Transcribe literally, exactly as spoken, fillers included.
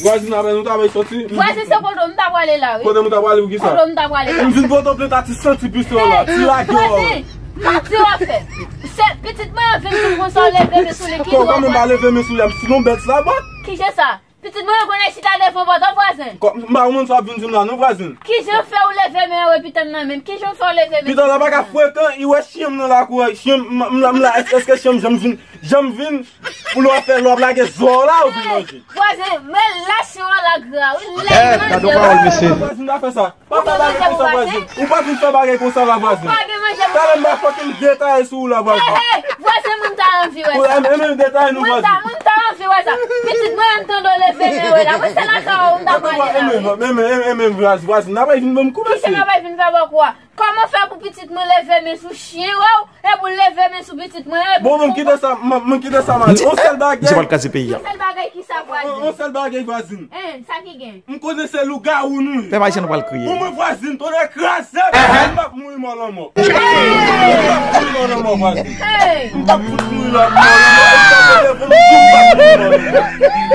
Vwazin, apre nou ta bay soti. Vwazin, se kote m ta prale la, wi. Kote m ta prale pou kisa? Kote m ta prale la. M vin pote plent a ti santi pistol la, ti lagè w. Vwazin, manti w ap fè. Se pitit mwen an vin di m konsa w leve men sou li, ki dwa vwazin? Kòman m pa leve men sou li, m si non bèt sa, bò. Ki jan sa? Pitit mwen an konnen chita devan pòt an, vwazin. M pa konn sa w ap vin di m la, non, vwazin. Ki jan fè w leve men an, wi, pitit nan menm? Ki jan fè w leve men? Pitit la pa ka frekan, i wè chyen m nan lakou an, chyen m, m la, m la, èske, èske chyen m janm vin, janm vin, pou lè w ap fè, lè w ap lage zò w la, ou vin manje. Vwazin, men lach yon la gra, wi, lè l manje. Gade yon pawòl, mesye. Vwazin, pa fè sa. Pa fè bagay konsa, vwazin. Ou pa vin fè bagay konsa la, vwazin. Ou pa gen manje pou manje. Talè m va fucking detaye sou ou la, vwazin. Hey, hey, vwazin, moun ta anvi wè sa. Ou, e, e, e, detaye nou, vwazin. Moun ta, moun ta anvi wè sa. Pitit mwen, m tande w leve men, wè la. Mwen se lakay ou m ta prale la, wi. E, e, e, e, vwazin, vwazin, n ap vin ban m kou, mesye. Kisa n ap vin fè bò kou a? Kòman fè pou pitit mwen leve men sou chyen, wè w? E pou l leve men sou pitit mwen, e pou... Bon, mwen kite sa, mwen, mwen kite sa, mwen. Yon sèl bagay. Misye pral kraze peyi a. Yon sèl bagay ki sa, vwazin? Yon, yon sèl bagay, vwazin. Hein, sa ki gen? M konnen se lougawou nou ye. Pèp ayisyen nou pral kriye. Bon, mwen, vwazin, tonnè kraze, m p ap mouri mò lanmò. M p ap mouri mò lanmò, vwazin. Hey! M p ap fout mouri la, mò lanmò. E sa te devan m di m p ap mouri mò lanmò.